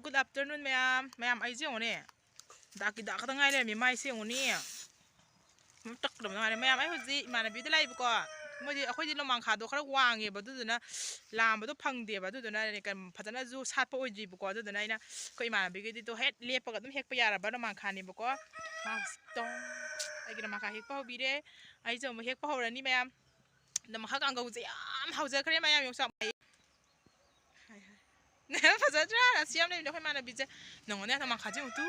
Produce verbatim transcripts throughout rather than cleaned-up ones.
Good afternoon, ꯃꯌꯥꯝ꯫ ꯃꯌꯥꯝ, ꯑꯩꯁꯦ ꯌꯦꯡꯉꯨꯅꯦ, ꯗꯥꯛꯀꯤ ꯗꯥꯛ ꯈꯛꯇ ꯉꯥꯏ ꯂꯩꯔꯝꯃꯤ꯫ ꯃꯥꯏꯁꯦ ꯌꯦꯡꯉꯨꯅꯦ, ꯇꯛꯀꯗꯕ ꯉꯥꯏꯔꯦ꯫ ꯃꯌꯥꯝ, ꯑꯩ ꯍꯧꯖꯤꯛ ꯏꯃꯥꯟꯅꯕꯤꯗ ꯂꯥꯛꯏꯕꯀꯣ꯫ ꯃꯣꯏꯗꯤ, ꯑꯩꯈꯣꯏꯗꯤ ꯅꯣꯡꯃꯥꯡꯈꯥꯗꯣ ꯈꯔ ꯋꯥꯡꯉꯦꯕ, ꯑꯗꯨꯗꯨꯅ ꯂꯥꯝꯕꯗꯣ ꯐꯪꯗꯦꯕ꯫ ꯑꯗꯨꯗꯨꯅ ꯀꯩꯅꯣ, ꯐꯖꯅꯁꯨ ꯁꯥꯠꯄ ꯑꯣꯏꯗ꯭ꯔꯤꯕꯀꯣ꯫ ꯑꯗꯨꯗꯨꯅ ꯑꯩꯅ ꯑꯩꯈꯣꯏ ꯏꯃꯥꯟꯅꯕꯤꯒꯤꯗꯤ ꯇꯣ ꯍꯦꯛ ꯂꯦꯞꯄꯒ ꯑꯗꯨꯝ ꯍꯦꯛꯄ ꯌꯥꯔꯕ ꯅꯣꯡꯃꯥꯡꯈꯥꯅꯦꯕꯀꯣ꯫ ꯃꯥ ꯇꯣ ꯑꯩꯒꯤ ꯅꯣꯡꯃꯥꯡꯈꯥ ꯍꯦꯛꯄ ꯍꯧꯕꯤꯔꯦ꯫ ꯑꯩꯁꯨ ꯑꯃꯨꯛ ꯍꯦꯛꯄ ꯍꯧꯔꯅꯤ, ꯃꯌꯥꯝ꯫ ꯅꯣꯡꯃꯥꯡꯈꯥ ꯀꯥꯡꯒꯧꯁꯦ ꯌꯥꯝ ꯍꯥꯎꯖꯈ꯭ꯔꯦ, ꯃꯌꯥꯝ꯫ ꯌꯣꯡꯆꯥꯛ ꯃꯍꯤ꯫ ꯍꯥꯏ, ꯍꯥꯏ꯫ ꯐꯖꯗ꯭ꯔꯥ? ꯔꯥꯁꯤ ꯌꯥꯝ ꯂꯩꯕꯅꯦ ꯑꯩꯈꯣꯏ ꯏꯃꯥꯟꯅꯕꯤꯁꯦ꯫ ꯅꯪꯉꯣꯟꯗ ꯅꯣꯡꯃꯥꯡꯈꯥꯁꯦ ꯌꯦꯡꯉꯨ ꯇꯨ꯫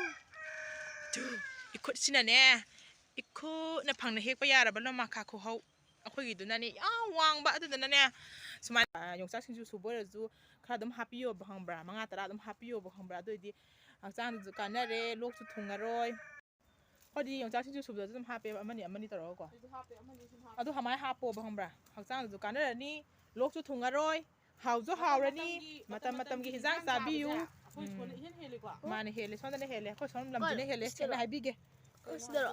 ꯇꯨ꯫ ꯏꯈꯨꯠꯁꯤꯅꯅꯦ, ꯏꯈꯨꯠꯅ ꯐꯪꯅ ꯍꯦꯛꯄ ꯌꯥꯔꯕ ꯅꯣꯡꯃꯥꯡꯈꯥ ꯈꯨꯍꯧ꯫ ꯑꯩꯈꯣꯏꯒꯤꯗꯨꯅꯅꯦ ꯌꯥꯝ ꯋꯥꯡꯕ, ꯑꯗꯨꯗꯨꯅꯅꯦ ꯁꯨꯃꯥꯏꯅ, ꯑ, ꯌꯣꯡꯆꯥꯛ ꯁꯤꯡꯖꯨ ꯁꯨꯕ ꯑꯣꯏꯔꯁꯨ ꯈꯔ ꯑꯗꯨꯝ ꯍꯥꯞꯄꯤꯌꯣꯕ, ꯈꯪꯕ꯭ꯔꯥ? ꯃꯉꯥ ꯇꯔꯥ ꯑꯗꯨꯝ ꯍꯥꯞꯄꯤꯌꯣꯕ, ꯈꯪꯕ꯭ꯔꯥ? ꯑꯗꯨꯑꯣꯏꯗꯤ ꯍꯛꯆꯥꯡꯗꯁꯨ ꯀꯥꯟꯅꯔꯦ, ꯂꯣꯛꯁꯨ ꯊꯨꯡꯉꯔꯣꯏ꯫ ꯑꯩꯈꯣꯏꯗꯤ ꯌꯣꯡꯆꯥꯛ ꯁꯤꯡꯖꯨ ꯁꯨꯕꯗꯁꯨ ꯑꯗꯨꯝ ꯍꯥꯞꯄꯦꯕ, ꯑꯃꯅꯤ ꯑꯃꯅꯤ ꯇꯧꯔꯒꯀꯣ꯫ ꯑꯩꯁꯨ ꯍꯥꯞꯄꯦ, ꯑꯃꯅꯤ ꯁꯨꯝ ꯍꯥꯞꯄꯦ꯫ ꯑꯗꯨ ꯀꯃꯥꯏꯅ ꯍꯥꯞꯄꯣꯕ, ꯈꯪꯕ꯭ꯔꯥ? ꯍꯛꯆꯥꯡꯗꯁꯨ ꯀꯥꯟꯅꯔꯅꯤ, ꯂꯣꯛꯁꯨ ꯊꯨꯡꯉꯔꯣꯏ, ꯍꯥꯎꯁꯨ ꯍꯥꯎꯔꯅꯤ꯫ ꯃꯇꯝ ꯃꯇꯝꯒꯤ ꯃꯇꯝꯒꯤ ꯍꯤꯟꯖꯥꯡ ꯍꯤꯟꯖꯥꯡ ꯆꯥꯕꯤꯌꯨ꯫ ꯆꯥꯕꯁꯦ ꯑꯩꯈꯣꯏ ꯁꯣꯝꯅ ꯎꯝ꯫ ꯏꯍꯦꯟ ꯍꯦꯜꯂꯤꯀꯣ꯫ ꯃꯥꯅꯦ, ꯍꯦꯜꯂꯦ꯫ ꯁꯣꯝꯗꯅ ꯍꯦꯜꯂꯦ꯫ ꯑꯩꯈꯣꯏ ꯁꯣꯝ ꯂꯝꯁꯤꯅ ꯍꯣꯏ, ꯍꯦꯜꯂꯦ꯫ ꯁꯤꯗꯔꯣ? ꯁꯦꯡꯅ ꯍꯥꯏꯕꯤꯒꯦ꯫ ꯑꯩꯈꯣꯏ ꯁꯤꯗꯔꯣ?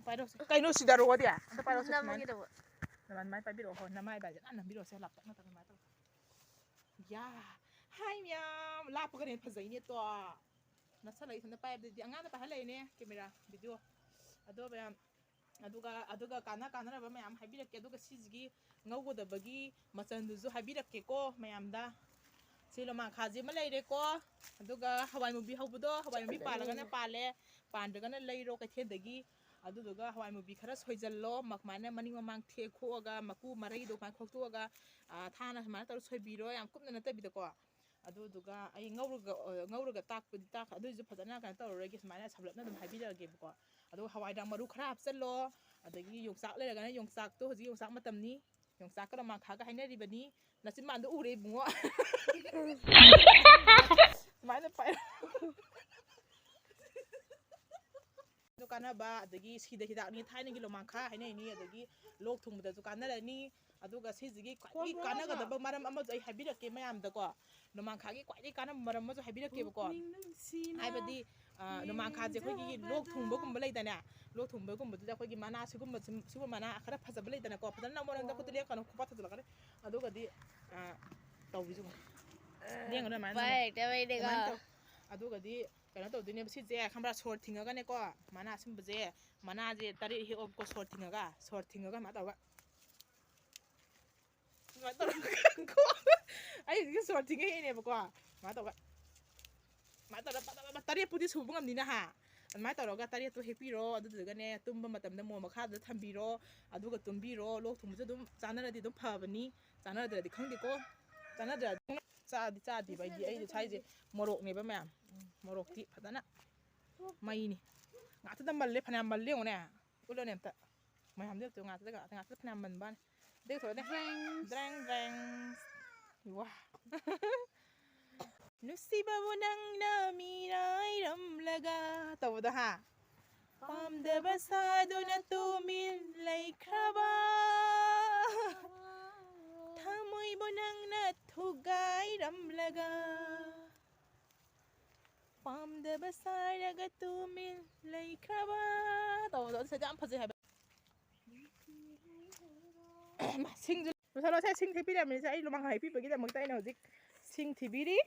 ꯄꯥꯏꯔꯛꯑꯣꯁꯦ꯫ ꯀꯩꯅꯣ ꯁꯤꯗꯔꯣꯗꯤ? ꯑꯝꯇ ꯄꯥꯏꯔꯛꯑꯣꯁꯦ ꯁꯨꯃꯥꯏꯅ꯫ ꯅꯝꯃꯒꯦ ꯇꯧꯕ꯫ ꯅꯃꯥꯏ, ꯅꯃꯥꯏ ꯄꯥꯏꯕꯤꯔꯛꯑꯣ꯫ ꯍꯣ, ꯅꯃꯥꯏ ꯄꯥꯏꯁꯦ ꯅꯥꯟꯅ ꯅꯝꯕꯤꯔꯛꯑꯣꯁꯦ, ꯂꯥꯞꯇꯛꯅ ꯇꯧꯔꯒ ꯑꯗꯨꯃꯥꯏꯅ ꯇꯧꯔꯒ꯫ ꯌꯥ! ꯍꯥꯏ ꯃꯌꯥꯝ! ꯂꯥꯞꯄꯒꯅ ꯍꯦꯟꯅ ꯐꯖꯩꯅꯦ ꯇꯣ꯫ ꯅꯛꯁꯜꯂꯒ ꯏꯊꯟꯇ ꯄꯥꯏꯕꯗꯗꯤ ꯑꯉꯥꯡꯅ ꯄꯥꯏꯍꯜꯂꯛꯏꯅꯦ camera, video꯫ ꯑꯗꯣ ꯃꯌꯥꯝ, ꯑꯗꯨꯒ, ꯑꯗꯨꯒ ꯀꯥꯟꯅ ꯀꯥꯟꯅꯔꯕ ꯃꯌꯥꯝ ꯍꯥꯏꯕꯤꯔꯛꯀꯦ꯫ ꯑꯗꯨꯒ ꯁꯤꯁꯤꯒꯤ ꯉꯧꯒꯗꯕꯒꯤ ꯃꯆꯜꯗꯨꯁꯨ ꯍꯥꯏꯕꯤꯔꯛꯀꯦꯀꯣ ꯃꯌꯥꯝꯗ꯫ ꯁꯤ ꯅꯣꯡꯃꯥꯡꯈꯥꯁꯤ ꯑꯃ ꯂꯩꯔꯦꯀꯣ꯫ ꯑꯗꯨꯒ ꯍꯋꯥꯏ ꯃꯨꯕꯤ ꯍꯧꯕꯗꯣ, ꯍꯋꯥꯏ ꯃꯨꯕꯤ ꯄꯥꯜꯂꯒꯅ ꯄꯥꯜꯂꯦ, ꯄꯥꯟꯗ꯭ꯔꯒꯅ ꯂꯩꯔꯣ ꯀꯩꯊꯦꯜꯗꯒꯤ꯫ ꯑꯗꯨꯗꯨꯒ ꯍꯋꯥꯏ ꯃꯨꯕꯤ ꯈꯔ ꯁꯣꯏꯖꯜꯂꯣ, ꯃ-, ꯁꯨꯃꯥꯏꯅ ꯃꯅꯤꯡ ꯃꯃꯥꯡ ꯊꯦꯛ ꯈꯣꯛꯑꯒ, ꯃꯀꯨ ꯃꯔꯩꯗꯣ ꯁꯨꯃꯥꯏꯅ ꯈꯣꯛꯇꯣꯛꯑꯒ, ꯑꯥ, ꯊꯥꯅ ꯁꯨꯃꯥꯏꯅ ꯇꯧꯔ ꯁꯣꯏꯕꯤꯔꯣ, ꯌꯥꯝ ꯀꯨꯞꯅ ꯅꯠꯇꯕꯤꯗꯀꯣ꯫ ꯑꯗꯨꯗꯨꯒ ꯑꯩ ꯉꯧꯔꯒ, ꯑ, ꯉꯧꯔꯒ ꯇꯥꯛꯄꯗꯤ ꯇꯥꯛ-, ꯑꯗꯨꯏꯁꯨ ꯐꯖꯅ ꯀꯩꯅꯣ ꯇꯧꯔꯔꯣꯏꯒꯦ, ꯁꯨꯃꯥꯏꯅ ꯁꯝꯂꯞꯅ ꯑꯗꯨꯝ ꯍꯥꯏꯕꯤꯔꯛꯑꯒꯦꯕꯀꯣ꯫ ꯑꯗꯨꯒ ꯍꯋꯥꯏꯗ꯭ꯔꯥꯛ ꯃꯔꯨ ꯈꯔ ꯍꯥꯞꯆꯜꯂꯣ, ꯑꯗꯒꯤ ꯌꯣꯡꯆꯥꯛ ꯂꯩꯔꯒꯅ ꯌꯣꯡꯆꯥꯛꯇꯣ, ꯍꯧꯖꯤꯛ ꯌꯣꯡꯆꯥꯛ ꯃꯇꯝꯅꯤ, ꯌꯣꯡꯆꯥꯛꯀ ꯅꯣꯡꯃꯥꯡꯈꯥꯒ ꯍꯥꯏꯅꯔꯤꯕꯅꯤ꯫ ꯅꯆꯤꯟꯕꯥꯟꯗꯣ ꯎꯔꯦ ꯏꯕꯨꯡꯉꯣ꯫ ꯁꯨꯃꯥꯏꯅ ꯄꯥꯏꯔꯣ꯫ ꯑꯗꯨ ꯀꯥꯟꯅꯕ, ꯑꯗꯒꯤ ꯁꯤꯗ ꯍꯤꯗꯥꯛꯅꯤ, ꯊꯥꯏꯅꯒꯤ ꯅꯣꯡꯃꯥꯡꯈꯥ ꯍꯥꯏꯅꯩꯅꯤ, ꯑꯗꯒꯤ ꯂꯣꯛ ꯊꯨꯡꯕꯗꯁꯨ ꯀꯥꯟꯅꯔꯅꯤ꯫ ꯑꯗꯨꯒ ꯁꯤꯁꯤꯒꯤ ꯈ꯭ꯋꯥꯏꯗꯒꯤ ꯀꯥꯟꯅꯒꯗꯕ ꯃꯔꯝ ꯑꯃꯁꯨ ꯑꯩ ꯍꯥꯏꯕꯤꯔꯛꯀꯦ ꯃꯌꯥꯝꯗꯀꯣ꯫ ꯅꯣꯡꯃꯥꯡꯈꯥꯒꯤ ꯈ꯭ꯋꯥꯏꯗꯒꯤ ꯀꯥꯟꯅꯕ ꯃꯔꯝ ꯑꯃꯁꯨ ꯍꯥꯏꯕꯤꯔꯛꯀꯦꯕꯀꯣ꯫ ꯍꯥꯏꯕꯗꯤ, ꯑ, ꯅꯣꯡꯃꯥꯡꯈꯥꯁꯦ ꯑꯩꯈꯣꯏꯒꯤ ꯂꯣꯛ ꯊꯨꯡꯕꯒꯨꯝꯕ ꯂꯩꯗꯅꯦ, ꯂꯣꯛ ꯊꯨꯡꯕꯒꯨꯝꯕꯗꯨꯗ ꯑꯩꯈꯣꯏꯒꯤ ꯃꯅꯥ ꯁꯤꯒꯨꯝꯕ, ꯁꯤꯒꯨꯝꯕ ꯃꯅꯥ ꯈꯔ ꯐꯖꯕ ꯂꯩꯗꯅꯀꯣ, ꯐꯖꯅ ꯅꯝꯃꯣ, ꯅꯪꯗ ꯈꯨꯠꯇ ꯂꯦꯡꯒꯅꯨ, ꯈꯨꯠꯄꯥꯛ ꯊꯥꯖꯤꯜꯂꯛꯀꯅꯤ꯫ ꯑꯗꯨꯒꯗꯤ, ꯑ, ꯇꯧꯕꯤꯁꯨ ꯂꯦꯡꯒꯅꯨ ꯑꯗꯨꯃꯥꯏꯅ ꯅꯝꯃꯣ꯫ ꯄꯥꯏꯔꯛꯇꯕꯩꯅꯦꯀꯣ꯫ ꯑꯗꯨꯃꯥꯏꯅ ꯇꯧ-, ꯑꯗꯨꯒꯗꯤ ꯀꯩꯅꯣ ꯇꯧꯗꯣꯏꯅꯦꯕ ꯁꯤꯁꯦ, ꯈꯪꯕ꯭ꯔꯥ? ꯁꯣꯔ ꯊꯤꯡꯉꯒꯅꯦꯀꯣ, ꯃꯅꯥ ꯑꯁꯤꯟꯕꯁꯦ, ꯃꯅꯥꯁꯦ ꯇꯔꯦꯠ ꯍꯦꯛꯑꯣꯕꯀꯣ, ꯁꯣꯔ ꯊꯤꯡꯉꯒ, ꯁꯣꯔ ꯊꯤꯡꯉꯒ ꯁꯨꯃꯥꯏꯅ ꯇꯧꯔꯒ, ꯁꯨꯃꯥꯏꯅ ꯇꯧꯔꯒ, ꯑꯩ ꯍꯧꯖꯤꯛ ꯁꯣꯔ ꯊꯤꯡꯉ ꯍꯦꯛꯏꯅꯦꯕꯀꯣ, ꯁꯨꯃꯥꯏꯅ ꯇꯧꯔꯒ, ꯁꯨꯃꯥꯏꯅ ꯇꯧꯔꯒ ꯄꯠ ꯄꯠ ꯄꯠ ꯇꯔꯦꯠꯄꯨꯗꯤ ꯁꯨꯕ ꯉꯝꯅꯤꯅ ꯍꯥ? ꯑꯗꯨꯃꯥꯏꯅ ꯇꯧꯔꯒ ꯇꯔꯦꯠꯇꯣ ꯍꯦꯛꯄꯤꯔꯣ꯫ ꯑꯗꯨꯗꯨꯒꯅꯦ, ꯇꯨꯝꯕ ꯃꯇꯝꯗ ꯃꯣꯟ ꯃꯈꯥꯗ ꯊꯝꯕꯤꯔꯣ꯫ ꯑꯗꯨꯒ ꯇꯨꯝꯕꯤꯔꯣ꯫ ꯂꯣꯛ ꯊꯨꯡꯕꯁꯨ ꯑꯗꯨꯝ ꯆꯥꯟꯅꯔꯗꯤ ꯑꯗꯨꯝ ꯐꯕꯅꯤ꯫ ꯆꯥꯟꯅꯗ꯭ꯔꯗꯤ ꯈꯪꯗꯦꯀꯣ꯫ ꯆꯥꯟꯅꯗ꯭ꯔꯗꯤ ꯆꯥꯗꯤ ꯆꯥꯗꯦꯕ ꯑꯩꯗꯤ꯫ ꯑꯩꯗꯤ ꯁ꯭ꯋꯥꯏꯁꯦ ꯃꯣꯔꯣꯛꯅꯦꯕ ꯃꯌꯥꯝ꯫ ꯎꯝ, ꯃꯣꯔꯣꯛꯇꯤ ꯐꯖꯅ ꯃꯩꯅꯤ꯫ ꯉꯥꯛꯇꯗ ꯃꯜꯂꯦ, ꯐꯅꯌꯥꯝ ꯃꯜꯂꯦ ꯌꯦꯡꯉꯨꯅꯦ꯫ ꯎꯠꯂꯣꯅꯦ ꯑꯝꯇ꯫ ꯃꯌꯥꯝꯗꯤ ꯑꯝꯇ ꯉꯥꯛꯇꯗ, ꯉꯥꯛꯇ, ꯉꯥꯛꯇꯗ ꯐꯅꯌꯥꯝ ꯃꯟꯕ ꯋꯥꯅꯤ꯫ ꯑꯗꯩ ꯊꯣꯛꯑꯅꯦ꯫ ꯗ꯭ꯔꯦꯡ꯫ ꯗ꯭ꯔꯦꯡ, ꯗ꯭ꯔꯦꯡ꯫ ꯋꯥ꯫ ꯅꯨꯡꯁꯤꯕꯕꯨ ꯅꯪꯅ ꯃꯤꯔꯥꯏꯔꯝꯂꯒ ꯇꯧꯕꯗꯣ ꯍꯥ? ꯄꯥꯝꯗꯕ ꯁꯥꯗꯨꯅ ꯇꯨꯃꯤꯟ ꯂꯩꯈ꯭ꯔꯕ, ꯊꯃꯣꯏꯕꯨ ꯅꯪꯅ ꯊꯨꯒꯥꯏꯔꯝꯂꯒ, ꯄꯥꯝꯗꯕ ꯁꯥꯔꯒ ꯇꯨꯃꯤꯟ ꯂꯩꯈ꯭ꯔꯕ ꯇꯧꯕꯗꯣ, ꯑꯗꯨ ꯁꯤꯗ ꯌꯥꯝ ꯐꯖꯩ ꯍꯥꯏꯕ꯫ ꯁꯤꯡꯁꯨ ꯂꯣꯏꯁꯜꯂꯣꯁꯦ꯫ ꯁꯤꯡ ꯊꯤꯕꯤꯔꯝꯃꯤꯁꯦ ꯑꯩ ꯂꯨꯃꯥꯡ ꯍꯩ ꯄꯤꯕꯒꯤꯗꯃꯛꯇ ꯑꯩꯅ ꯍꯧꯖꯤꯛ ꯁꯤꯡ ꯊꯤꯕꯤꯔꯤ꯫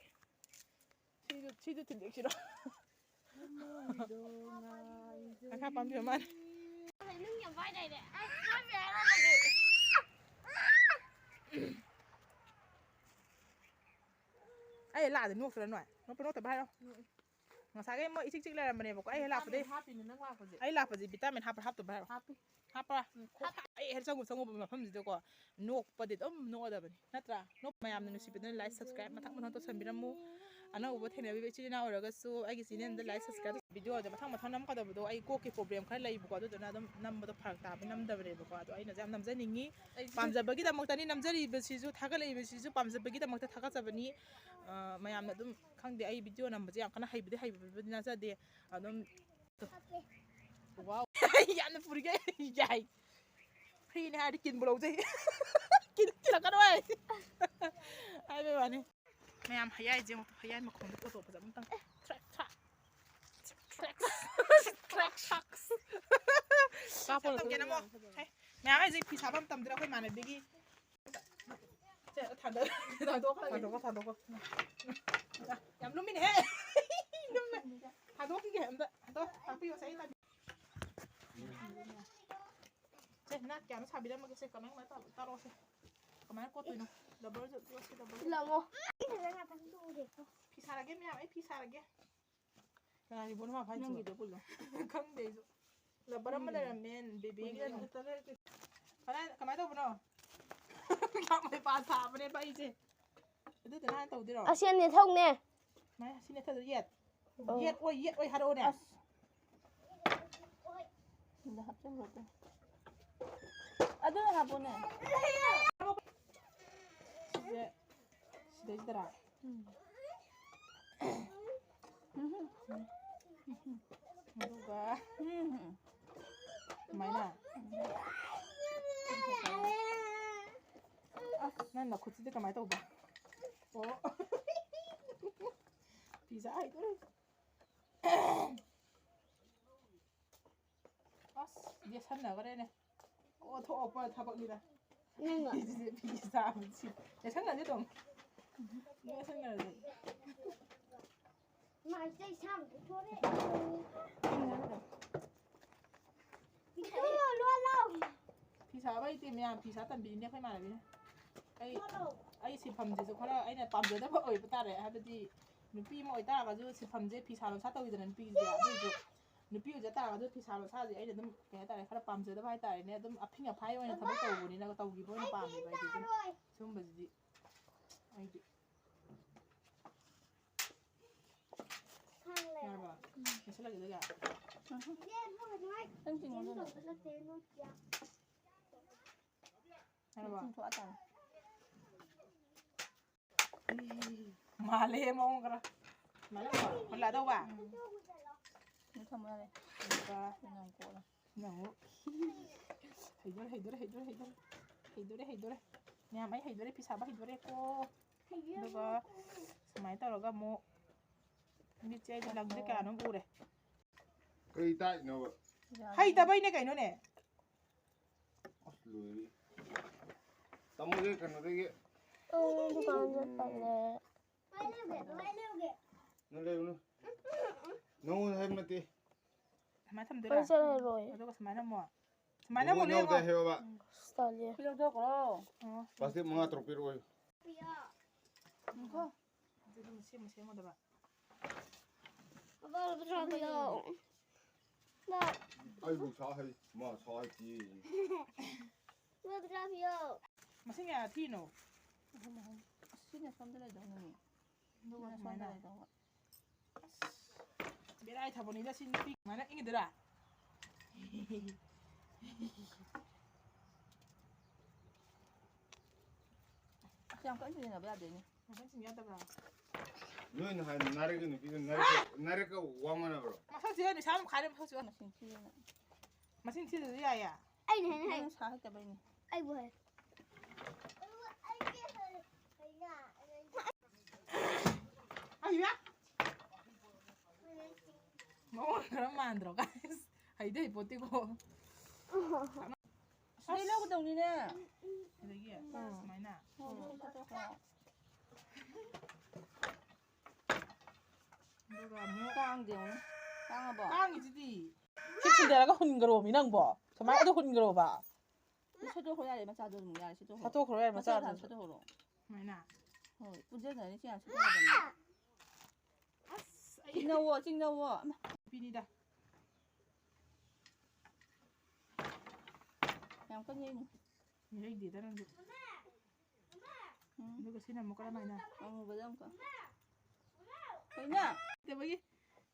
ꯁꯤꯁꯨ, ꯁꯤꯁꯨ ꯊꯤꯟꯗꯣꯛꯁꯤꯔꯣ? ꯃꯈꯥ ꯄꯥꯝꯕꯤꯕ ꯃꯥꯅꯤ꯫ ꯅꯨꯡ ꯌꯥꯝ ꯄꯥꯏꯗꯥꯏꯅꯦ? ꯑꯩ ꯍꯥꯞꯄ ꯌꯥꯔꯣꯏ꯫ ꯑꯩ ꯂꯥꯛꯑꯗꯤ ꯅꯣꯛꯇ꯭ꯔꯥ ꯅꯣꯏ? ꯅꯣꯛꯄ ꯅꯣꯛꯇꯕ ꯍꯥꯏꯔꯣ꯫ ꯎꯝ꯫ ꯉꯁꯥꯏꯈꯩ ꯃꯣꯏ ꯏꯆꯤꯛ ꯆꯤꯛ ꯂꯩꯔꯝꯕꯅꯦꯕꯀꯣ꯫ ꯑꯩ ꯍꯦꯛ ꯂꯥꯛꯄꯗꯩ, ꯍꯥꯞꯄꯤꯅꯦ ꯅꯪ ꯂꯥꯛꯄꯁꯦ꯫ ꯑꯩ ꯂꯥꯛꯄꯁꯦ ꯚꯤꯇꯥꯃꯤꯟ ꯍꯥꯞꯄ꯭ꯔꯥ ꯍꯥꯞꯇꯕ꯭ꯔꯥ ꯍꯥꯏꯔꯣ? ꯍꯥꯞꯄꯤ꯫ ꯍꯥꯞꯄ꯭ꯔꯥ? ꯎꯝ, ꯈꯣ-, ꯍꯥꯞꯄꯤ꯫ ꯑꯩ ꯍꯦꯛ ꯆꯪꯉꯨ, ꯆꯪꯉꯨꯕ ꯃꯐꯝꯁꯤꯗꯀꯣ ꯅꯣꯛꯄꯗꯤ ꯑꯗꯨꯝ ꯅꯣꯛꯑꯗꯕꯅꯤ, ꯅꯠꯇ꯭ꯔꯥ? ꯅꯣꯛ-, ꯃꯌꯥꯝꯅ ꯅꯨꯡꯁꯤꯕꯤꯗꯨꯅ like, subscribe ꯃꯊꯪ ꯃꯊꯪ ꯇꯧꯁꯟꯕꯤꯔꯝꯃꯨ꯫ ꯑꯅꯧꯕ ꯊꯦꯡꯅꯕꯤꯕ ꯏꯆꯤꯟ ꯏꯅꯥꯎ ꯑꯣꯏꯔꯒꯁꯨ ꯑꯩꯒꯤ channelꯗ like, subscribe, videoꯗ ꯃꯊꯪ ꯃꯊꯪ ꯅꯝꯃꯛꯀꯗꯕꯗꯣ ꯑꯩ ꯀꯣꯛꯀꯤ problem ꯈꯔ ꯂꯩꯕꯀꯣ, ꯑꯗꯨꯗꯨꯅ ꯑꯗꯨꯝ ꯅꯝꯕꯗꯣ ꯐꯔꯛ ꯇꯥꯕ ꯅꯝꯗꯕꯅꯦꯕꯀꯣ꯫ ꯑꯗꯣ ꯑꯩꯅꯁꯨ ꯌꯥꯝ ꯅꯝꯖꯅꯤꯡꯉꯤ꯫ ꯑꯩꯁꯨ ꯄꯥꯝꯖꯕꯒꯤꯗꯃꯛꯇꯅꯤ ꯅꯝꯖꯔꯤꯕꯁꯤꯁꯨ, ꯊꯥꯒꯠꯂꯛꯏꯕꯁꯤꯁꯨ ꯄꯥꯝꯖꯕꯒꯤꯗꯃꯛꯇ ꯊꯥꯒꯠꯆꯕꯅꯤ꯫ ꯑ, ꯃꯌꯥꯝꯅ ꯑꯗꯨꯝ ꯈꯪꯗꯦ, ꯑꯩ video ꯅꯝꯕꯁꯦ ꯌꯥꯝ ꯀꯟꯅ ꯍꯩꯕꯗꯤ ꯍꯩꯕꯕꯨꯗꯤ ꯅꯠꯆꯗꯦ꯫ ꯑꯗꯨꯝ ꯋꯥꯎ꯫ ꯌꯥꯝꯅ ꯄꯨꯔꯤꯒꯦ꯫ ꯌꯥꯏ꯫ Freeꯅꯦ ꯍꯥꯏꯔꯗꯤ ꯀꯤꯟꯕꯨ ꯂꯧꯖꯩ꯫ ꯀꯤꯟ ꯊꯤꯜꯂꯛꯀꯅꯨ ꯍꯥꯏ꯫ ꯍꯥꯏꯕꯩ ꯋꯥꯅꯤ꯫ ꯃꯌꯥꯝ ꯍꯌꯥꯏꯁꯦ ꯌꯦꯡꯉꯨ, ꯍꯌꯥꯏ ꯃꯈꯣꯡꯗ photo ꯐꯖꯕ ꯑꯝꯇꯪ꯫ ꯊ꯭ꯔꯦꯛ, ꯊ꯭ꯔꯥꯛ꯫ ꯊ꯭ꯔꯦꯛ, ꯊ꯭ꯔꯦꯛ꯫ ꯀꯥꯞꯄ ꯇꯝꯒꯦ ꯅꯪꯕꯣ꯫ ꯍꯦ, ꯃꯌꯥꯝ ꯍꯧꯖꯤꯛ ꯐꯤ ꯁꯥꯕ ꯃꯇꯝꯗꯨꯗ ꯑꯩꯈꯣꯏ ꯏꯃꯥꯟꯅꯕꯤꯒꯤ ꯁꯦ, ꯊꯥꯡꯗꯣꯛ-, ꯊꯥꯡꯗꯣꯛꯈ꯭ꯔꯒꯦ꯫ ꯊꯥꯡꯗꯣꯛꯀꯣ, ꯊꯥꯡꯗꯣꯛꯀꯣ꯫ ꯌꯥꯝ ꯂꯨꯝꯃꯤꯅꯦꯍꯦ꯫ ꯑꯝꯇ, ꯑꯝꯇ ꯇꯥꯛꯄꯤꯌꯣꯁꯦ, ꯑꯩ ꯇꯥꯛꯄꯤ-, ꯁꯦ, ꯅꯥꯠ ꯀꯌꯥꯅꯣ ꯁꯥꯕꯤꯔꯝꯃꯒꯦ, ꯁꯦ, ꯀꯃꯥꯏ, ꯀꯃꯥꯏ ꯇꯧ-, ꯇꯥꯔꯛꯑꯣꯁꯦ꯫ ꯀꯃꯥꯏꯅ ꯀꯣꯠꯇꯣꯏꯅꯣ? ꯔꯕꯔꯁꯦ, ꯌꯣꯠꯁꯦ, ꯔꯕꯔꯁꯦ꯫ ꯂꯪꯉꯣ꯫ ꯐꯤ ꯁꯥꯔꯒꯦ ꯃꯌꯥꯝ, ꯑꯩ ꯐꯤ ꯁꯥꯔꯒꯦ꯫ ꯀꯅꯥꯒꯤ ꯕꯣꯠꯅꯣ ꯃꯥ ꯐꯥꯏꯁꯤꯕꯣ? ꯅꯪꯒꯤꯗꯣ ꯄꯨꯜꯂꯣ꯫ ꯈꯪꯗꯦ ꯑꯩꯁꯨ꯫ ꯔꯕꯔ ꯑꯃ ꯂꯩꯔꯝꯃꯦ, ꯕꯦꯕꯤꯒꯤ꯫ ꯎꯝ꯫ ꯀꯗꯥꯏ, ꯀꯃꯥꯏꯅ ꯇꯧꯕꯅꯣ? ꯌꯥꯝ ꯍꯩꯄꯥ ꯁꯥꯕꯅꯦꯕ ꯑꯩꯁꯦ꯫ ꯑꯗꯨꯗꯨꯅ ꯍꯥꯟꯅ ꯇꯧꯗꯣꯏꯔꯣ? ꯑꯁꯤ ꯑꯅꯤ ꯊꯣꯛꯅꯦ꯫ ꯁꯨꯃꯥꯏꯅ ꯁꯤ ꯅꯠꯇ꯭ꯔꯁꯨ ꯌꯦꯠ꯫ ꯑꯧ꯫ ꯌꯦꯠ ꯑꯣꯏ, ꯌꯦꯠ ꯑꯣꯏ ꯍꯥꯏꯔꯛꯑꯣꯅꯦ꯫ ꯑꯁ꯫ ꯁꯤꯗ ꯍꯥꯞꯆꯤꯜꯂꯣ ꯑꯗꯨ꯫ ꯑꯗꯨ ꯍꯥꯞꯄꯣꯅꯦ꯫ ꯁꯤꯁꯦ ꯁꯤꯗꯩꯁꯤꯗꯔꯥ? ꯎꯝ꯫ ꯑꯗꯨꯒ ꯎꯝ꯫ ꯁꯨꯃꯥꯏꯅ꯫ ꯑꯁ, ꯅꯪ ꯅꯈꯨꯠꯁꯤꯗꯤ ꯀꯃꯥꯏꯅ ꯇꯧꯕ? ꯑꯣ꯫ ꯐꯤ ꯁꯥ ꯍꯩꯗꯣꯔꯦ꯫ ꯑꯁ, ꯌꯦꯠꯁꯟꯅꯈ꯭ꯔꯦꯅꯦ꯫ ꯑꯣꯟꯊꯣꯛꯄ ꯊꯕꯛꯅꯤꯗ꯫ ꯅꯪꯅ꯫ ꯐꯤꯁꯦ, ꯐꯤ ꯁꯥꯕꯁꯤ꯫ ꯌꯦꯠꯁꯟꯅꯁꯦ ꯑꯗꯨꯝ꯫ ꯌꯦꯠꯁꯟꯅꯔꯁꯦ꯫ ꯃꯥꯏ ꯆꯩ ꯁꯥꯡꯕ ꯊꯣꯔꯛꯑꯦ꯫ ꯂꯣꯜꯂꯣ, ꯂꯣꯜꯂꯣ꯫ ꯐꯤ ꯁꯥꯕ ꯍꯩꯇꯦ ꯃꯌꯥꯝ, ꯐꯤ ꯁꯥ ꯇꯝꯕꯤꯔꯤꯅꯦ ꯑꯩꯈꯣꯏ ꯏꯃꯥꯟꯅꯕꯤꯅ꯫ ꯑꯩ, ꯑꯩ ꯁꯤꯟꯐꯝꯁꯤꯁꯨ ꯈꯔ ꯑꯩꯅ ꯄꯥꯝꯖꯗꯕ ꯑꯣꯏꯕ ꯇꯥꯔꯦ꯫ ꯍꯥꯏꯕꯗꯤ ꯅꯨꯄꯤ ꯑꯃ ꯑꯣꯏꯇꯥꯔꯒꯁꯨ ꯁꯤꯟꯐꯝꯁꯦ ꯐꯤ ꯁꯥ ꯂꯣꯟꯁꯥ ꯇꯧꯋꯤꯗꯅ ꯅꯨꯄꯤꯒꯤꯗꯤ꯫ ꯑꯗꯨ ꯑꯣꯏꯔꯁꯨ ꯅꯨꯄꯤ ꯑꯣꯏꯖ ꯇꯥꯔꯒꯁꯨ ꯐꯤ ꯁꯥ ꯂꯣꯟꯁꯥꯁꯦ ꯑꯩꯅ ꯑꯗꯨꯝ, ꯀꯩ ꯍꯥꯏꯇꯥꯔꯦ, ꯈꯔ ꯄꯥꯝꯖꯗꯕ ꯍꯥꯏꯇꯥꯔꯦꯅꯦ꯫ ꯑꯗꯨꯝ ꯑꯐꯤꯡ ꯑꯐꯥꯏ ꯑꯣꯏꯅ ꯊꯕꯛ ꯇꯧꯕꯅꯤꯅ ꯇꯧꯈꯤꯕ ꯑꯣꯏꯅ ꯄꯥꯝꯃꯦꯕ ꯑꯩꯗꯤ꯫ ꯑꯗꯨꯝ ꯁꯤꯒꯨꯝꯕꯁꯤꯗꯤ ꯑꯩꯗꯤ꯫ ꯌꯥꯔꯕꯣ? ꯃꯦꯠꯁꯤꯜꯂꯒꯦ ꯑꯗꯨꯒ꯫ ꯅꯪ ꯆꯤꯡꯉꯨꯗꯅ꯫ ꯌꯥꯔꯕꯣ? ꯆꯤꯡꯊꯣꯛꯑ ꯇꯥꯔꯦ꯫ ꯃꯥꯜꯂꯦ ꯃꯑꯣꯡ ꯈꯔ꯫ ꯃꯥꯜꯂꯦ꯫ ꯍꯨꯜꯂꯛꯑꯗꯧꯕ? ꯎꯝ꯫ ꯑꯗꯨ ꯊꯝꯃꯣ ꯌꯥꯔꯦ꯫ ꯑꯗꯨꯒ ꯌꯥꯝ ꯀꯣꯠꯂꯦ꯫ ꯅꯪ ꯑꯃꯨꯛ꯫ ꯍꯩꯗꯣꯔꯦ, ꯍꯩꯗꯣꯔꯦ, ꯍꯩꯗꯣꯔꯦ, ꯍꯩꯗꯣꯔꯦ꯫ ꯍꯩꯗꯣꯔꯦ, ꯍꯩꯗꯣꯔꯦ꯫ ꯃꯌꯥꯝ ꯑꯩ ꯍꯩꯗꯣꯔꯦ, ꯐꯤ ꯁꯥꯕ ꯍꯩꯗꯣꯔꯦꯀꯣ꯫ ꯑꯗꯨꯒ ꯁꯨꯃꯥꯏꯅ ꯇꯧꯔꯒ ꯑꯃꯨꯛ ꯃꯤꯠꯁꯦ ꯑꯩꯗꯤ ꯂꯪꯁꯦ ꯀꯌꯥꯅꯣꯝ ꯎꯔꯦ꯫ ꯀꯔꯤ ꯇꯥꯛꯏꯅꯣꯕ? ꯍꯩꯇꯕꯩꯅꯦ ꯀꯩꯅꯣꯅꯦ꯫ ꯑꯁ, ꯂꯣꯏꯔꯦ꯫ ꯇꯥꯃꯣꯁꯦ ꯀꯩꯅꯣꯗꯒꯤ ꯑ, ꯗꯨꯀꯥꯟ ꯆꯠꯄꯅꯦ꯫ ꯅꯪ ꯂꯩꯔꯨꯅꯨ꯫ ꯅꯪꯉꯣꯟꯗ ꯅꯠꯇꯦ꯫ ꯁꯨꯃꯥꯏꯅ ꯊꯝꯗꯣꯏꯔꯥ? ꯑꯩ ꯆꯠꯂꯔꯣꯏ꯫ ꯑꯗꯨꯒ ꯁꯨꯃꯥꯏꯅ ꯑꯃꯨꯛ, ꯁꯨꯃꯥꯏꯅ ꯑꯃꯨꯛ ꯌꯥꯎꯗꯦ ꯂꯦꯡꯉꯣ꯫ ꯍꯥꯏꯌꯣꯕ꯫ ꯑꯁ, ꯇꯜꯂꯦ꯫ ꯁꯤ ꯂꯧꯊꯣꯛꯈ꯭ꯔꯣ꯫ ꯑꯣ꯫ ꯄ꯭ꯂꯥꯁꯇꯤꯛ ꯃꯉꯥ ꯇꯔꯨꯛ ꯄꯤꯔꯛꯑꯣ꯫ ꯉꯥꯏꯈꯣ꯫ ꯑꯗꯨꯗꯤ ꯃꯁꯦꯝ ꯃꯁꯦꯝꯒꯗꯕ꯫ ꯑꯕꯥ, ꯂꯨꯄꯥ ꯇꯔꯥ ꯄꯤꯌꯣ꯫ ꯕꯥ꯫ ꯑꯩꯕꯨ ꯁꯥ ꯍꯩ, ꯃꯥ ꯁꯥ ꯍꯩꯇꯦ꯫ ꯂꯨꯄꯥ ꯇꯔꯥ ꯄꯤꯌꯣ꯫ ꯃꯁꯤꯡ ꯀꯌꯥ ꯊꯤꯅꯣ? ꯑꯍꯨꯝ, ꯑꯍꯨꯝ꯫ ꯑꯁ, ꯁꯤꯅ ꯁꯣꯝꯗ ꯂꯩꯗꯧꯅꯤꯅꯦ꯫ ꯑꯗꯨꯒ ꯁꯤꯅ ꯁꯣꯝꯗ ꯁꯨꯃꯥꯏꯅ꯫ ꯂꯩꯗꯧꯕ꯫ ꯑꯁ, ꯕꯦꯔꯥꯒꯤ ꯊꯕꯛꯅꯤꯗ ꯁꯤ ꯅꯨꯄꯤ ꯀꯃꯥꯏꯅ ꯏꯪꯒꯗ꯭ꯔꯥ? ꯑꯁ, ꯌꯥꯝ ꯀꯟꯅ ꯆꯤꯡꯅꯕ ꯌꯥꯗꯦꯅꯦ꯫ ꯃꯁꯛ ꯊꯤꯕ ꯌꯥꯗꯕ꯭ꯔꯥ? ꯅꯣꯏꯅ ꯍꯥꯏ ꯅꯥꯔꯛꯀꯤ ꯅꯨꯄꯤꯗꯣ ꯅꯥꯔꯛꯀ-, ꯅꯥꯔꯛꯀ ꯋꯥ ꯃꯥꯟꯅꯕ꯭ꯔꯣ? ꯃꯁꯛ ꯊꯤꯔ ꯅꯤꯁꯥ ꯑꯗꯨꯝ ꯈꯥꯏꯔꯦ, ꯃꯁꯛ ꯊꯤꯔ꯫ ꯃꯁꯤꯡ ꯊꯤꯔꯦꯅ꯫ ꯃꯁꯤꯡ ꯊꯤꯗ꯭ꯔꯁꯨ ꯌꯥꯏꯌꯦ? ꯑꯩꯅ ꯍꯦꯟꯅ ꯍꯩ꯫ ꯅꯪ ꯁꯥ ꯍꯩꯇꯕꯩꯅꯦ꯫ ꯑꯩꯕꯨ ꯍꯩ꯫ ꯑꯩꯌꯥ! ꯃꯑꯣꯡ ꯈꯔ ꯃꯥꯟꯗ꯭ꯔꯣ, guys? ꯍꯩꯗꯤ ꯍꯩꯄꯣꯠꯇꯦꯀꯣ꯫ ꯁꯤꯗꯩ ꯂꯧꯒꯗꯧꯅꯤꯅꯦ꯫ ꯁꯤꯗꯒꯤ? ꯎꯝ꯫ ꯁꯨꯃꯥꯏꯅ? ꯍꯣꯏ, ꯍꯣꯏ, ꯍꯣꯏ, ꯍꯣꯏ꯫ ꯑꯗꯨꯒ ꯑꯃꯨꯛ ꯀꯥꯡꯗꯦ ꯌꯦꯡꯉꯨꯅꯦ꯫ ꯀꯥꯡꯉꯕꯣ? ꯀꯥꯡꯉꯤꯁꯤꯗꯤ꯫ ꯁꯤ ꯊꯤꯟꯗꯔꯒ ꯍꯨꯟꯈ꯭ꯔꯣꯃꯤ ꯅꯪꯕꯣ꯫ ꯁꯨꯃꯥꯏꯅ ꯑꯗꯨ ꯍꯨꯟꯈ꯭ꯔꯣꯕ꯫ ꯑꯗꯨ ꯁꯠꯇꯣꯛꯈ꯭ꯔꯣ ꯌꯥꯔꯦ, ꯃꯆꯥꯗꯣ ꯑꯗꯨꯝ ꯌꯥꯔꯦ, ꯁꯠꯇꯣꯛꯈ꯭ꯔꯣ꯫ ꯁꯠꯇꯣꯛꯈ꯭ꯔꯣ ꯌꯥꯔꯦ, ꯃꯆꯥ ꯃꯆꯥꯗꯣ ꯑꯗꯨꯝ꯫ ꯁꯠꯇꯣꯛꯈ꯭ꯔꯣ꯫ ꯁꯨꯃꯥꯏꯅ꯫ ꯍꯣꯏ, ꯄꯨꯟꯁꯤꯟꯅꯔꯗꯤ ꯁꯤ ꯌꯥꯝ ꯁꯠꯇꯣꯛꯀꯗꯕꯅꯤ꯫ ꯑꯁ, ꯑꯩ ꯆꯤꯡꯅꯧꯋꯣ, ꯆꯤꯡꯅꯧꯋꯣ꯫ ꯅꯨꯄꯤꯅꯤꯗ꯫ ꯌꯥꯝ ꯀꯟꯅ ꯌꯩꯅꯨ꯫ ꯌꯩꯗꯦꯗ ꯅꯪꯁꯨ꯫ ꯎꯝ꯫ ꯑꯗꯨꯒ ꯁꯤꯅ ꯑꯃꯨꯛ ꯀꯔꯝꯍꯥꯏꯅ? ꯑꯃꯨꯕꯗ ꯑꯃꯨꯛꯀ꯫ ꯀꯩꯅꯣ? ꯍꯩꯇꯕꯒꯤ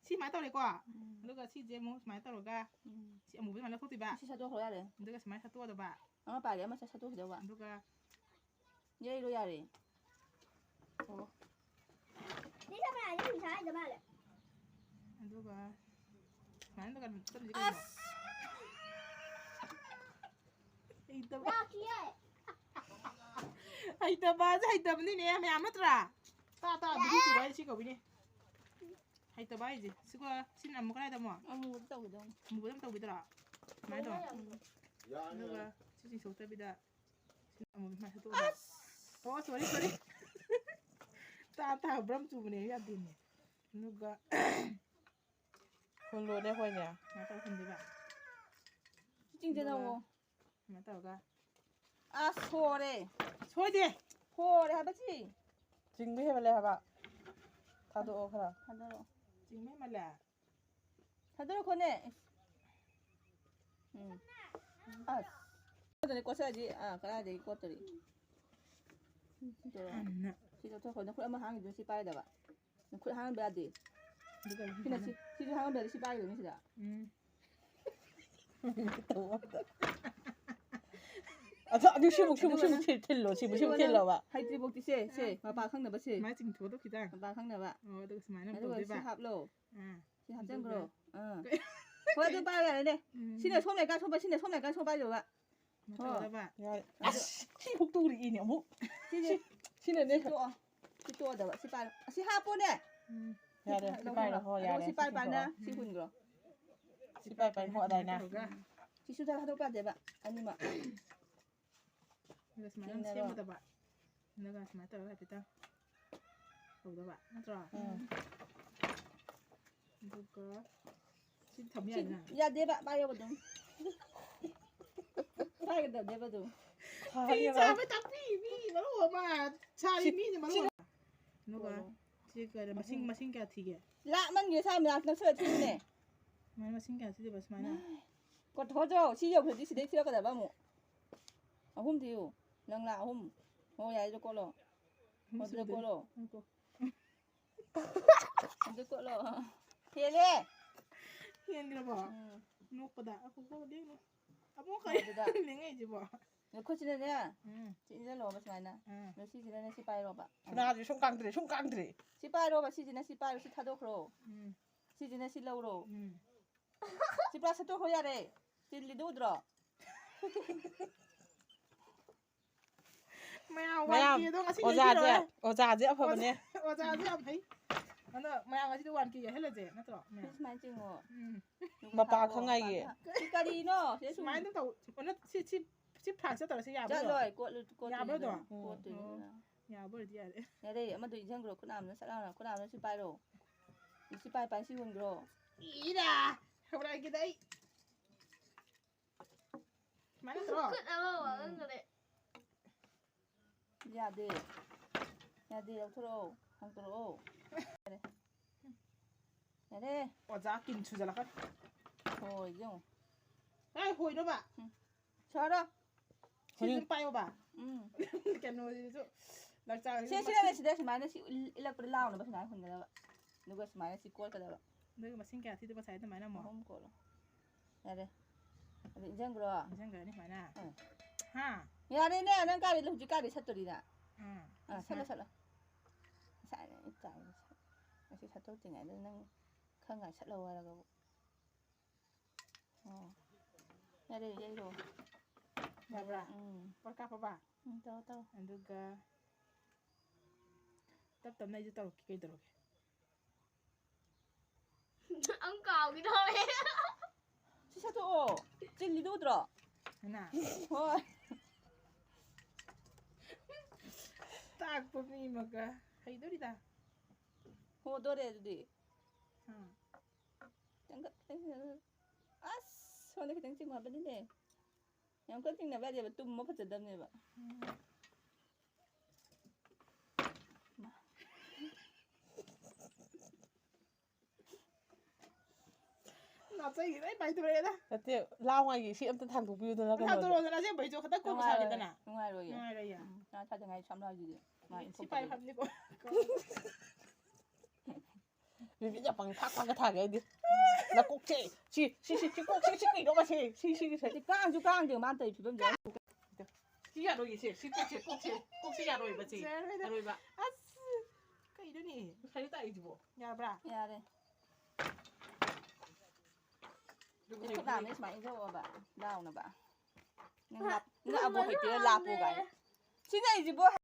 ꯁꯤ ꯁꯨꯃꯥꯏꯅ ꯇꯧꯔꯦꯀꯣ꯫ ꯎꯝ꯫ ꯑꯗꯨꯒ ꯁꯤꯁꯦ ꯑꯃꯨꯛ ꯁꯨꯃꯥꯏꯅ ꯇꯧꯔꯒ ꯎꯝ꯫ ꯁꯤ ꯑꯃꯨꯕꯁꯦ ꯁꯨꯃꯥꯏꯅ ꯂꯧꯊꯣꯛꯇꯣꯏꯕ꯫ ꯁꯤ ꯁꯠꯇꯣꯛꯈ꯭ꯔꯣ ꯌꯥꯔꯦ꯫ ꯑꯗꯨꯒ ꯁꯨꯃꯥꯏꯅ ꯁꯠꯇꯣꯛꯑꯗꯧꯕ꯫ ꯑꯃ ꯄꯥꯏꯔꯦ, ꯑꯃ ꯁꯠ-, ꯁꯠꯇꯣꯛꯈꯤꯗꯧꯕ꯫ ꯑꯗꯨꯒ ꯌꯩꯔꯣ ꯌꯥꯔꯦ꯫ ꯑꯣ꯫ ꯅꯦ ꯁꯝꯔꯥꯏꯗꯤ ꯅꯤꯁꯥ ꯍꯩꯗ ꯃꯥꯜꯂꯦ꯫ ꯑꯗꯨꯒ ꯁꯨꯃꯥꯏꯅ ꯇꯧꯔꯒ ꯑꯗꯨꯝ ꯆꯠꯂꯤꯁꯦ ꯀꯩꯅꯣ? ꯑꯁ! ꯍꯩꯇꯕ꯫ ꯂꯥꯛꯈꯤꯌꯦ꯫ ꯍꯩꯇꯕꯁꯦ ꯍꯩꯇꯕꯅꯤꯅꯦ ꯃꯌꯥꯝ ꯅꯠꯇ꯭ꯔꯥ? ꯇꯥ, ꯇꯥ, ꯌꯥꯔꯦ꯫ ꯕꯤꯗꯤ ꯆꯨꯕ ꯍꯥꯏꯁꯦ ꯁꯤ ꯀꯧꯏꯅꯦ꯫ ꯍꯩꯇꯕ ꯍꯥꯏꯁꯦ꯫ ꯁꯤꯒ ꯁꯤꯅ ꯑꯃꯨꯛ ꯀꯗꯥꯏꯗ ꯑꯃꯨꯛ? ꯑꯃꯨꯕꯗ ꯇꯧꯒꯗꯧꯅꯤ꯫ ꯑꯃꯨꯕꯗ ꯑꯃꯨꯛ ꯇꯧꯈꯤꯗꯣꯏꯔꯣ? ꯁꯨꯃꯥꯏꯅ ꯇꯧ꯫ ꯎꯝ꯫ ꯑꯗꯨꯒ ꯁꯤ ꯆꯤꯡꯊꯣꯛꯇꯕꯤꯗ ꯁꯤꯅ ꯑꯃꯨꯛ ꯁꯨꯃꯥꯏꯅ ꯁꯠꯇꯣꯛꯑꯒ꯫ ꯑꯁ! ꯑꯣ, sorry, sorry꯫ ꯇꯥ, ꯇꯥ, ꯕ꯭ꯔꯝ ꯆꯨꯕꯅꯦ, ꯌꯥꯗꯦꯅꯦ꯫ ꯑꯗꯨꯒ ꯍꯨꯜꯂꯣꯅꯦ ꯑꯩꯈꯣꯏꯅꯦ꯫ ꯀꯃꯥꯏꯅ ꯇꯧꯔ ꯍꯨꯟꯗꯣꯏꯕ? ꯆꯤꯡꯁꯦ ꯅꯪꯉꯣ꯫ ꯀꯃꯥꯏꯅ ꯇꯧꯔꯒ? ꯑꯁ, ꯍꯣꯔꯦ꯫ ꯁꯣꯏꯗꯦ꯫ ꯍꯣꯔꯦ ꯍꯥꯏꯕ ꯁꯤ꯫ ꯆꯤꯡꯕ ꯍꯦꯟꯃꯜꯂꯦ ꯍꯥꯏꯕ꯫ ꯊꯥꯗꯣꯛꯑꯣ ꯈꯔ꯫ ꯊꯥꯗꯣꯔꯛꯑꯣ꯫ ꯆꯤꯡꯕ ꯍꯦꯟꯃꯜꯂꯦ꯫ ꯊꯥꯗꯣꯔꯛꯈꯣꯅꯦ꯫ ꯎꯝ꯫ ꯑꯁ꯫ ꯑꯗꯨꯅꯦ ꯀꯣꯠꯁꯜꯂꯗꯤ, ꯑꯥ, ꯀꯗꯥꯏꯗꯒꯤ ꯀꯣꯠꯇꯣꯔꯤ? ꯁꯤ ꯇꯧꯔꯣ꯫ ꯌꯥꯝꯅ꯫ ꯁꯤ ꯂꯧꯊꯣꯛꯈꯣ꯫ ꯅꯈꯨꯠ ꯑꯃ ꯍꯥꯡꯉꯤꯗꯨꯅ ꯁꯤ ꯄꯥꯏꯗꯕ꯫ ꯅꯈꯨꯠ ꯍꯥꯡꯕ ꯌꯥꯗꯦ꯫ ꯑꯗꯨ ꯀꯩꯅꯣ ꯁꯤꯅ ꯁꯤ, ꯁꯨꯃꯥꯏꯅ꯫ ꯁꯤꯁꯨ ꯍꯥꯡꯕ ꯌꯥꯗꯦ, ꯁꯤ ꯄꯥꯏꯒꯗꯕꯅꯤ ꯁꯤꯗ꯫ ꯎꯝ꯫ ꯑꯗꯣ ꯑꯗꯨ ꯁꯤꯃꯨꯛ, ꯁꯤꯃꯨꯛ, ꯁꯤꯃꯨꯛ ꯊꯤꯜ-, ꯊꯤꯜꯂꯣ, ꯁꯤꯃꯨꯛ, ꯁꯤꯃꯨꯛ ꯊꯤꯜꯂꯣꯕ꯫ ꯍꯩꯇ꯭ꯔꯤꯕꯣꯛꯇꯤ ꯁꯦ, ꯁꯦ, ꯑꯥ꯫ ꯃꯄꯥ ꯈꯪꯅꯕ ꯁꯦ꯫ ꯁꯨꯃꯥꯏꯅ ꯆꯤꯡꯊꯣꯛꯑꯗꯣ ꯈꯤꯇꯪ꯫ ꯃꯄꯥ ꯈꯪꯅꯕ꯫ ꯑꯣ, ꯑꯗꯨꯒ ꯁꯨꯃꯥꯏꯅ ꯑꯃꯨꯛ ꯑꯗꯨꯒ ꯁꯤ ꯇꯧꯗꯣꯏꯕ꯫ ꯍꯥꯞꯂꯣ꯫ ꯑꯥ꯫ ꯁꯤ ꯍꯥꯞꯆꯟꯈ꯭ꯔꯣ꯫ ꯑꯗꯨꯒ ꯑꯥ꯫ ꯀꯩ-, ꯍꯣꯏ, ꯑꯗꯨ ꯄꯥꯏꯌꯣ, ꯌꯥꯔꯦꯅꯦ꯫ ꯎꯝ꯫ ꯁꯤꯅ ꯁꯣꯝ ꯂꯩꯀꯥꯟ ꯁꯣꯝ ꯄꯥꯏ, ꯁꯤꯅ ꯁꯣꯝ ꯂꯩꯀꯥꯟ ꯁꯣꯝ ꯄꯥꯏꯗꯣꯏꯕ꯫ ꯃꯊꯛ ꯍꯣ꯫ ꯑꯣꯏꯔꯕ? ꯌꯥꯔꯦ꯫ ꯑꯗꯨ ꯑꯁ, ꯁꯤ ꯍꯨꯛꯇꯣꯔꯛꯏꯅꯦ ꯑꯃꯨꯛ꯫ ꯁꯤꯁꯦ ꯁꯤ, ꯁꯤꯅꯅꯦ꯫ ꯁꯤ ꯇꯣꯛꯑꯣ꯫ ꯁꯤ ꯇꯣꯛꯑꯗꯕ꯫ ꯁꯤ ꯄꯥꯏꯔꯣ꯫ ꯑꯁꯤ ꯍꯥꯞꯄꯣꯅꯦ꯫ ꯎꯝ꯫ ꯌꯥꯔꯦ, ꯁꯤ ꯂꯧꯊꯣꯛꯈ꯭ꯔꯣ꯫ ꯄꯥꯏꯔꯣ꯫ ꯍꯣ, ꯑꯗꯨꯒ ꯌꯥꯔꯦ꯫ ꯁꯤ ꯄꯥꯏ ꯁꯤ ꯄꯥꯏꯅ ꯍꯨꯟꯗꯣꯛꯑꯣ꯫ ꯁꯤ ꯍꯨꯟꯈ꯭ꯔꯣ꯫ ꯁꯤ ꯄꯥꯏ ꯄꯥꯏꯅ ꯍꯣ, ꯑꯗꯥꯏꯅ꯫ ꯇꯧꯔꯒ꯫ ꯎꯝ꯫ ꯁꯤꯁꯨ ꯊꯥꯗꯣꯛꯄ ꯌꯥꯗꯦꯕ꯫ ꯑꯅꯤꯃꯛ꯫ ꯑꯗꯨꯒ ꯁꯨꯃꯥꯏꯅ ꯑꯃꯨꯛ ꯊꯦꯡꯅꯔꯣ꯫ ꯁꯦꯝꯒꯗꯕ꯫ ꯑꯗꯨꯒ ꯁꯨꯃꯥꯏꯅ ꯇꯧꯔꯒ ꯍꯥꯏꯐꯦꯠꯇꯪ ꯇꯧꯗꯕ ꯅꯠꯇ꯭ꯔꯣ? ꯎꯝ꯫ ꯑꯗꯨꯒ ꯁꯤ ꯊꯝ ꯁꯤ ꯌꯥꯏꯅ? ꯌꯥꯗꯦꯕ, ꯄꯥꯏꯌꯣꯕ ꯑꯗꯨꯝ꯫ ꯄꯥꯏꯒꯗꯕꯅꯦꯕ ꯑꯗꯨꯝ꯫ ꯐꯤ ꯐꯥꯅꯦꯕ꯫ ꯁꯥꯕ ꯇꯥꯛꯄꯤ ꯃꯤ ꯃꯔꯣꯜ ꯑꯃ ꯁꯥꯔꯤ ꯁꯤ, ꯃꯤꯅ ꯃꯔꯣꯜ ꯁꯤ ꯑꯃ꯫ ꯑꯗꯨꯒ ꯀꯣꯜꯂꯣ꯫ ꯁꯤ ꯀꯔꯤ ꯃꯁꯤꯡ, ꯎꯝ꯫ ꯃꯁꯤꯡ ꯀꯌꯥ ꯊꯤꯒꯦ? ꯂꯥꯞꯃꯟꯒ꯭ꯔꯦ, ꯁ꯭ꯋꯥꯏ ꯃꯅꯥꯛ ꯅꯛꯁꯜꯂ ꯊꯤꯌꯨꯅꯦ꯫ ꯁꯨꯃꯥꯏꯅ ꯃꯁꯤꯡ ꯀꯌꯥ ꯊꯤꯗꯣꯏꯕ ꯁꯨꯃꯥꯏꯅ? ꯀꯣꯠꯊꯣꯛꯑꯣ, ꯁꯤ ꯌꯧꯈ꯭ꯔꯗꯤ ꯁꯤꯗꯩ ꯊꯤꯔꯛꯀꯗꯕ ꯑꯃꯨꯛ꯫ ꯑꯍꯨꯝ ꯊꯤꯌꯨ꯫ ꯅꯪ ꯂꯥꯛ ꯑꯍꯨꯝ꯫ ꯍꯣ, ꯌꯥꯏꯗ ꯀꯣꯠꯂꯣ꯫ ꯍꯣ, ꯑꯗꯨꯗ ꯁꯨꯗ꯭ꯔꯦ꯫ ꯀꯣꯠꯂꯣ꯫ ꯉꯥꯏꯈꯣ꯫ ꯑꯗꯨ ꯀꯣꯠꯂꯣ꯫ ꯍꯦꯜꯂꯦ꯫ ꯍꯦꯟꯈ꯭ꯔꯕꯣ? ꯎꯝ꯫ ꯅꯣꯛꯄꯗ꯫ ꯑꯈꯣ, ꯀꯣ, ꯂꯦꯡꯉꯣ꯫ ꯑꯃꯨꯛ ꯀꯔꯤ ꯑꯗꯨꯗ꯫ ꯂꯦꯡꯉꯛꯏꯁꯤꯕꯣ? ꯅꯈꯨꯠꯁꯤꯅꯅꯦ, ꯎꯝ꯫ ꯁꯤ ꯏꯟꯁꯤꯜꯂꯣꯕ ꯁꯨꯃꯥꯏꯅ꯫ ꯎꯝ꯫ ꯑꯗꯣ ꯁꯤꯁꯤꯅꯅꯦ ꯁꯤ ꯄꯥꯏꯔꯣꯕ꯫ ꯁꯅꯥꯁꯦ ꯁꯨꯝ ꯀꯥꯡꯗ꯭ꯔꯦ, ꯁꯨꯝ ꯀꯥꯡꯗ꯭ꯔꯦ꯫ ꯁꯤ ꯄꯥꯏꯔꯣꯕ, ꯁꯤꯁꯤꯅ ꯁꯤ ꯄꯥꯏꯔꯣ, ꯁꯤ ꯊꯥꯗꯣꯛꯈ꯭ꯔꯣ꯫ ꯎꯝ꯫ ꯁꯤꯁꯤꯅ ꯁꯤ ꯂꯧꯔꯣ꯫ ꯎꯝ꯫ ꯁꯤ ꯄꯨꯔꯥ ꯁꯠꯇꯣꯛꯈ꯭ꯔꯣ ꯌꯥꯔꯦ꯫ ꯆꯤꯜꯂꯤꯗꯨ ꯎꯗ꯭ꯔꯣ? ꯃꯌꯥꯝ ꯃꯌꯥꯝ, ꯋꯥꯟ ꯀꯦꯗꯣ ꯉꯁꯤ ꯑꯣꯖꯥꯁꯦ, ꯂꯩꯕꯤꯔꯣꯏ꯫ ꯑꯣꯖꯥꯁꯦ ꯑꯐꯕꯅꯦ꯫ ꯑꯣꯖꯥ-, ꯑꯣꯖꯥꯁꯦ ꯌꯥꯝ ꯐꯩ꯫ ꯑꯗꯣ ꯃꯌꯥꯝ ꯉꯁꯤꯗꯤ ꯋꯥꯟ ꯀꯦ ꯌꯥꯏꯍꯜꯂꯁꯦ, ꯅꯠꯇ꯭ꯔꯣ, ꯃꯌꯥꯝ? ꯁꯤ ꯁꯨꯃꯥꯏꯅ ꯆꯤꯡꯉꯣ꯫ ꯎꯝ꯫ ꯃꯄꯥ ꯈꯪꯉꯥꯏꯒꯤ꯫ ꯁꯤ ꯀꯔꯤꯅꯣ? ꯁꯤꯗ ꯁꯨꯝ ꯁꯨꯃꯥꯏꯅ ꯑꯗꯨꯝ ꯇꯧ꯫ ꯑꯣ, ꯅꯠ-, ꯁꯤ, ꯁꯤ, ꯁꯤ ꯐ꯭ꯂꯥꯛꯁꯇ ꯇꯧꯔꯁꯤ ꯌꯥꯕ꯭ꯔꯣ? ꯆꯠꯂꯣꯏ, ꯀꯣꯠꯂꯨ-, ꯀꯣꯠꯇꯣꯏꯅꯤꯗꯅ꯫ ꯌꯥꯕ꯭ꯔꯣ ꯑꯗꯣ? ꯀꯣꯠꯇꯣꯏꯅꯤꯗꯅ꯫ ꯑꯣ, ꯌꯥꯕ ꯑꯣꯏꯔꯗꯤ ꯌꯥꯔꯦ꯫ ꯌꯥꯔꯦ, ꯑꯃꯗꯣ ꯏꯟꯖꯟꯈ꯭ꯔꯣ, ꯈꯨꯠꯅꯥꯝꯅ ꯁꯠ ꯂꯥꯎꯅ, ꯈꯨꯠꯅꯥꯝꯅ ꯁꯤ ꯄꯥꯏꯔꯣ꯫ ꯁꯤ ꯄꯥꯏ, ꯄꯥꯏ, ꯁꯤ ꯍꯨꯟꯈ꯭ꯔꯣ꯫ ꯏꯔꯥ, ꯍꯧꯔꯛꯑꯒꯦꯗ ꯑꯩ꯫ ꯁꯨꯃꯥꯏꯅ ꯅꯠꯇ꯭ꯔꯣ? ꯈꯨꯠ ꯑꯃ ꯋꯥꯡꯈꯠꯈ꯭ꯔꯦ꯫ ꯌꯥꯗꯦ꯫ ꯌꯥꯗꯦ, ꯂꯧꯊꯣꯔꯛꯑꯣ꯫ ꯍꯥꯡꯇꯣꯔꯛꯑꯣ꯫ ꯌꯥꯔꯦ꯫ ꯌꯥꯔꯦ꯫ ꯑꯣꯖꯥ ꯀꯤꯟ ꯁꯨꯖꯜꯂꯛꯀꯅꯤ꯫ ꯍꯣꯏ, ꯌꯦꯡꯉꯣ꯫ ꯀꯥꯏ ꯍꯣꯏꯅꯣꯕ? ꯎꯝ꯫ ꯁꯥꯔꯣ꯫ ꯁꯤ ꯑꯗꯨꯝ ꯄꯥꯏꯌꯣꯕ꯫ ꯎꯝ꯫ ꯀꯩꯅꯣꯁꯤꯁꯨ ꯂꯥꯛꯆꯥꯛꯁꯤꯁꯨ ꯁꯤ, ꯁꯤꯗꯅꯦ, ꯃꯁꯤꯡ ꯁꯤꯗ ꯁꯨꯃꯥꯏꯅ ꯁꯤ ꯏꯜ-, ꯏꯜꯂꯛꯄꯗ ꯂꯥꯎꯅꯕ ꯁꯨꯃꯥꯏꯅ ꯍꯨꯟꯒꯗꯕ꯫ ꯑꯗꯨꯒ ꯁꯨꯃꯥꯏꯅ ꯁꯤ ꯀꯣꯠꯀꯗꯕ꯫ ꯑꯗꯨꯒ ꯃꯁꯤꯡ ꯀꯌꯥ ꯊꯤꯗꯣꯏꯕ ꯉꯁꯥꯏ ꯑꯗꯨꯃꯥꯏꯅ ꯑꯃꯨꯛ? ꯑꯍꯨꯝ ꯀꯣꯠꯂꯣ꯫ ꯌꯥꯔꯦ꯫ ꯑꯗꯨ ꯏꯟꯖꯟꯈ꯭ꯔꯣ? ꯏꯟꯖꯟꯈ꯭ꯔꯅꯤ ꯁꯨꯃꯥꯏꯅ꯫ ꯎꯝ꯫ ꯍꯥ? ꯌꯥꯔꯦꯅꯦ, ꯅꯪ ꯀꯥꯏꯗ ꯍꯧꯖꯤꯛ ꯀꯥꯏꯗ ꯁꯠꯇꯣꯔꯤꯅ? ꯎꯝ꯫ ꯑꯥ, ꯁꯠꯂꯣ, ꯁꯠꯂꯣ꯫ ꯉꯁꯥꯏꯅ ꯑꯩ ꯆꯥꯏ, ꯉꯁꯤ ꯁꯠꯇꯣꯛꯇ꯭ꯔꯤꯉꯩꯗ ꯅꯪ ꯈꯪꯉꯥꯏ ꯁꯠꯍꯧ ꯍꯥꯏꯔꯒꯕꯨ꯫ ꯑꯣ꯫ ꯌꯥꯔꯦ, ꯌꯩꯔꯣ꯫ ꯌꯥꯕ꯭ꯔꯥ? ꯎꯝ꯫ ꯄꯣꯠ ꯀꯥꯞꯄꯕ? ꯎꯝ, ꯇꯧꯔꯣ, ꯇꯧꯔꯣ꯫ ꯑꯗꯨꯒ ꯇꯞ ꯇꯞꯅ ꯑꯩꯁꯨ ꯇꯧꯔꯛꯀꯦ, ꯀꯩꯗꯧꯔꯒꯦ? ꯑꯃꯨꯛ ꯀꯥꯎꯈꯤꯗꯧꯔꯦ꯫ ꯁꯤ ꯁꯠꯇꯣꯛꯑꯣ꯫ ꯆꯤꯜꯂꯤꯗꯨ ꯎꯗ꯭ꯔꯣ? ꯍꯥꯏꯅ? ꯍꯣꯏ꯫ ꯇꯥꯛꯄ ꯃꯤ ꯑꯃꯒ ꯍꯩꯗꯣꯔꯤꯗ꯫ ꯍꯣꯗꯣꯔꯦ ꯑꯗꯨꯗꯤ꯫ ꯎꯝ꯫ ꯈꯤꯇꯪ ꯈꯛ, ꯈꯤꯇꯪ ꯈꯛ꯫ ꯑꯁ! ꯁꯣꯝꯗ ꯈꯤꯇꯪ ꯆꯤꯡꯉꯨ ꯍꯥꯏꯕꯅꯤꯅꯦ꯫ ꯌꯥꯝ ꯀꯟꯅ ꯆꯤꯡꯅꯕ ꯌꯥꯗꯦꯕ, ꯇꯨꯝꯕ ꯐꯖꯗꯕꯅꯦꯕ꯫ ꯎꯝ꯫ ꯃꯥ꯫ ꯅꯥꯆꯩꯁꯤ ꯂꯣꯏ ꯄꯥꯏꯊꯣꯔꯛꯑꯦꯗ꯫ ꯅꯠꯇꯦ, ꯂꯥꯎꯉꯥꯏꯒꯤ ꯏꯁꯤꯡ ꯑꯝꯇ ꯊꯥꯡꯗꯣꯛꯄꯤꯌꯨꯗꯅ ꯀꯩꯅꯣꯗꯣ꯫ ꯊꯥꯡꯗꯣꯔꯛꯑꯣꯗꯅ ꯑꯁꯦꯡꯕꯩꯁꯨ ꯈꯤꯇꯪ ꯀꯣꯝ ꯅꯨꯡꯉꯥꯏꯔꯣꯏ, ꯁꯥꯒꯦꯗꯅ꯫ ꯅꯨꯡꯉꯥꯏꯔꯣꯏꯌꯦ꯫ ꯅꯨꯡꯉꯥꯏꯔꯣꯏꯌꯦ꯫ ꯎꯝ, ꯅꯥ ꯊꯥꯗꯉꯥꯏ ꯁꯝꯂꯥꯡꯁꯤꯗꯤ꯫ ꯃꯥ ꯁꯤ ꯊꯣꯛꯄꯗ ꯄꯥꯏꯐꯝꯅꯤꯀꯣ꯫ ꯕꯤꯕꯤꯅ ꯄꯪ ꯐꯥꯛ ꯐꯥꯛꯀ ꯊꯥꯒꯦ ꯑꯩꯗꯤ꯫ ꯅꯀꯣꯛꯁꯦ, ꯁꯤ, ꯁꯤ, ꯁꯤ, ꯁꯤ ꯀꯣꯛꯁꯦ, ꯁꯤ ꯀꯩꯅꯣꯒ ꯁꯤ, ꯁꯤ, ꯁꯤ, ꯁꯤ꯫ ꯁꯤ ꯀꯥꯡꯁꯨ ꯀꯥꯡꯗꯦ ꯃꯥꯅ ꯇꯧꯔꯤ ꯐꯤꯕꯝꯁꯦ꯫ ꯁꯤ ꯌꯥꯔꯣꯏꯌꯦ, ꯁꯤ, ꯁꯤ ꯀꯣꯛꯁꯦ, ꯀꯣꯛꯁꯦ, ꯀꯣꯛꯁꯦ ꯌꯥꯔꯣꯏꯕ, ꯁꯤ꯫ ꯌꯥꯔꯣꯏꯗ꯫ ꯌꯥꯔꯣꯏꯕ꯫ ꯑꯁ, ꯀꯩꯅꯣꯅꯦ? ꯉꯁꯥꯏꯗ ꯇꯥꯛꯏꯁꯤꯕꯣ? ꯌꯥꯔꯕ꯭ꯔꯥ? ꯌꯥꯔꯦ꯫ ꯑꯗꯨꯒ ꯈꯨꯠ ꯅꯥꯝꯃꯅ ꯁꯨꯃꯥꯏꯅ ꯏꯟꯊꯣꯛꯑꯣꯕ, ꯂꯥꯎꯅꯕ꯫ ꯅꯪ ꯂꯥꯞ-, ꯅꯪ ꯑꯕꯣꯛ ꯍꯩꯇꯦ, ꯂꯥꯞꯄꯣ ꯀꯥꯏꯅ꯫ ꯁꯤꯅ ꯑꯩꯁꯤꯕꯣ꯫